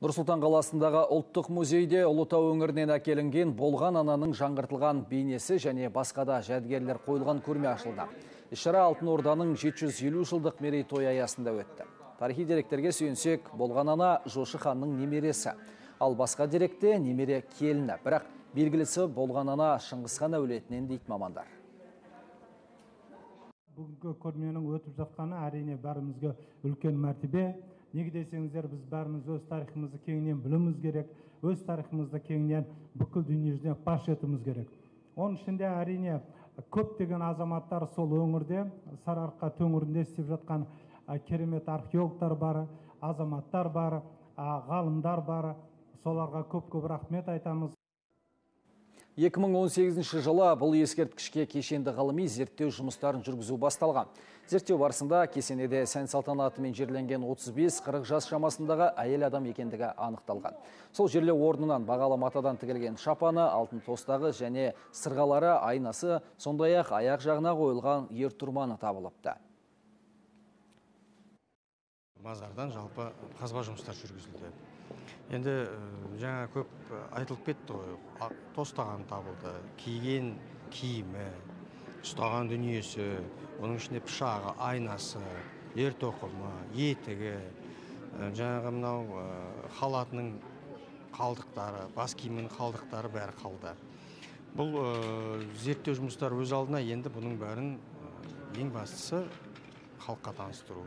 Нұр-Сұлтан қаласындағы ұлттық музейде Ұлытау өңірінен әкелінген Болған ананың жаңғыртылған бейнесі және басқа да жәдігерлер қойылған көрме ашылды. Іс-шара Алтын Орданың 750 жылдық мерейтойы аясында өтті. Тарихи деректерге сүйенсек, Болған ана Жошы ханның немересі. Ал басқа деректе немере келіні. Бірақ белгілісі Болған ана Шыңғыс хан әулетінен дейді мамандар. Бүгінгі көрменің өтіп жатқаны әрине бәрімізге үлкен мәртебе. Неге десеңіздер, біз бәріміз өз тарихымызды кеңінен білуіміз керек, өз тарихымызды кеңінен бүкіл дүниежүзіне паш етуіміз керек. Оның ішінде әрине көптеген азаматтар сол өңірде, Сарыарқа төңірінде істеп жатқан керемет археологтар бар, азаматтар бар, ғалымдар бар. Соларға көп-көп рахмет айтамыз. 2018 жылы бұл ескерткішке кешенді ғылыми зерттеу жұмыстарын жүргізу басталған. Зерттеу барысында кесенеде сән салтанатымен жерленген 35-40 жас шамасындағы әйел адам екендігі анықталған. Сол жерлеу орнынан бағалы матадан тігілген шапаны, алтын тостағы және сырғалары, айнасы, сондай-ақ аяқ жағына қойылған ер тұрманы табылыпты. Мазардан жалпы қазба жұмыстар жүргізілді. Енді жаңа көп айтылып кетті ғой, тостаған табылды, киген киімі, ұстаған дүниесі, оның ішінде пышағы, айнасы, ер тоқымы, етігі, жаңағы мынау халатының қалдықтары, бас киімінің қалдықтары бәрі қалды. Бұл зерттеу жұмыстары өз алдына, енді бұның бәрін ең бастысы халыққа таныстыру.